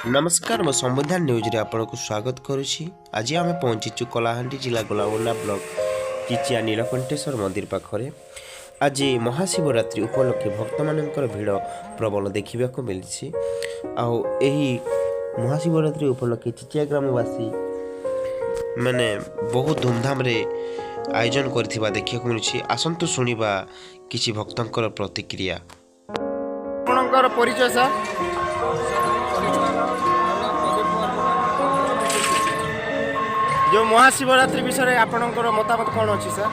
ନମସ୍କାର, ମୁଁ ସମ୍ବିଧାନ ନ୍ୟୁଜ୍ରେ ଆପଣଙ୍କୁ ସ୍ୱାଗତ କରୁଛି। ଆଜି ଆମେ ପହଞ୍ଚିଛୁ କଳାହାଣ୍ଡି ଜିଲ୍ଲା ଗୋଲାମୁଣ୍ଡା ବ୍ଲକ ଚିଚିଆ ନୀଳକଣ୍ଠେଶ୍ୱର ମନ୍ଦିର ପାଖରେ। ଆଜି ମହାଶିବରାତ୍ରି ଉପଲକ୍ଷେ ଭକ୍ତମାନଙ୍କର ଭିଡ଼ ପ୍ରବଳ ଦେଖିବାକୁ ମିଳିଛି। ଆଉ ଏହି ମହାଶିବରାତ୍ରି ଉପଲକ୍ଷେ ଚିଚିଆ ଗ୍ରାମବାସୀ ମାନେ ବହୁତ ଧୁମଧାମରେ ଆୟୋଜନ କରିଥିବା ଦେଖିବାକୁ ମିଳୁଛି। ଆସନ୍ତୁ ଶୁଣିବା କିଛି ଭକ୍ତଙ୍କର ପ୍ରତିକ୍ରିୟା। ଆପଣଙ୍କର ପରିଚୟ ସାର୍? ଯେଉଁ ମହାଶିବରାତ୍ରି ବିଷୟରେ ଆପଣଙ୍କର ମତାମତ କ'ଣ ଅଛି ସାର୍?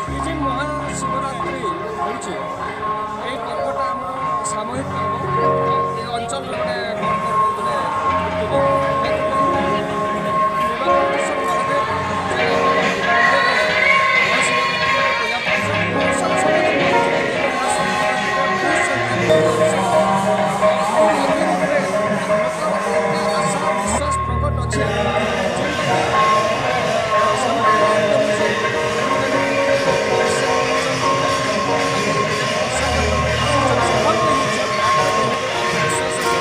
ଏ ଯେ ମହାଶିବରାତ୍ରି ହେଉଛି, ଏଇ ପର୍ବଟା ଆମର ସାମୂହିକ ପର୍ବ। ଏ ଅଞ୍ଚଳର ଗୋଟେ ବଡ଼ ପର୍ବ ଗୋଟେ। ନୀଳକଣ୍ଠେଶ୍ୱର ମହାଦେବ ଯେ ମନ୍ଦିରରେ ମହାଶିବରାତ୍ରି ପୂଜା ପାଉଛନ୍ତି, ସାରା ସମାଜ ମହାଶିବରାତ୍ରିରେ ବହୁତ ସଂଖ୍ୟାରେ ଲୋକ ଆସନ୍ତି। ଆଉ ଏଇ ମନ୍ଦିରରେ ଲୋକର ଏତେ ଆଶା ବିଶ୍ୱାସ ପ୍ରକଟ ଅଛି, ଯେନ୍ଟାକି ସେମାନେ ଦେଖୁଛନ୍, ବିଶ୍ୱାସ କରୁଛନ୍, ତାଙ୍କର ଯେନ୍ ଆଶା ସଫଳ ବି ହେଇଛନ୍, ବିଶ୍ୱାସ ଅଛି।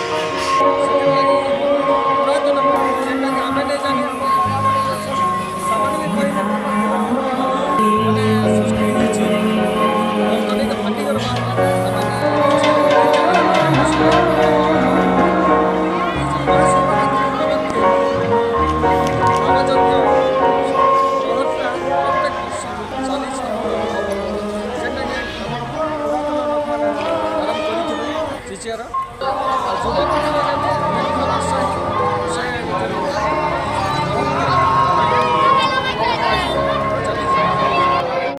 ସେଥିର୍ଲାଗି ଏ ମନ୍ଦିର ପୁରାତନ ମନ୍ଦିର, ଯେନ୍ଟାକି ଆମେ ନାଇଁ ଜାନି, ଆମ ବାବାମାନେ ଅଛନ୍, ସେମାନେ ବି କହିଲେ ମାନେ ସୃଷ୍ଟି ହେଇଛି। ବର୍ତ୍ତମାନ ଫାଟିକର ବାହାରିଲା, ସେମାନେ ନାଇଁ ଜାନି। ଏଇ ଯେ ମହାଶିବରାତ୍ରି ଉପଲକ୍ଷେ ହୋମଯଜ୍ଞ ବଡ଼ଟା ପ୍ରତ୍ୟେକ ବର୍ଷ ଚାଲିଛି, ଯେନ୍ଟାକି ଆମର ପୁରାତନ ଲୋକମାନେ ଆରମ୍ଭ କରିଥିଲେ ଚିଚିଆର।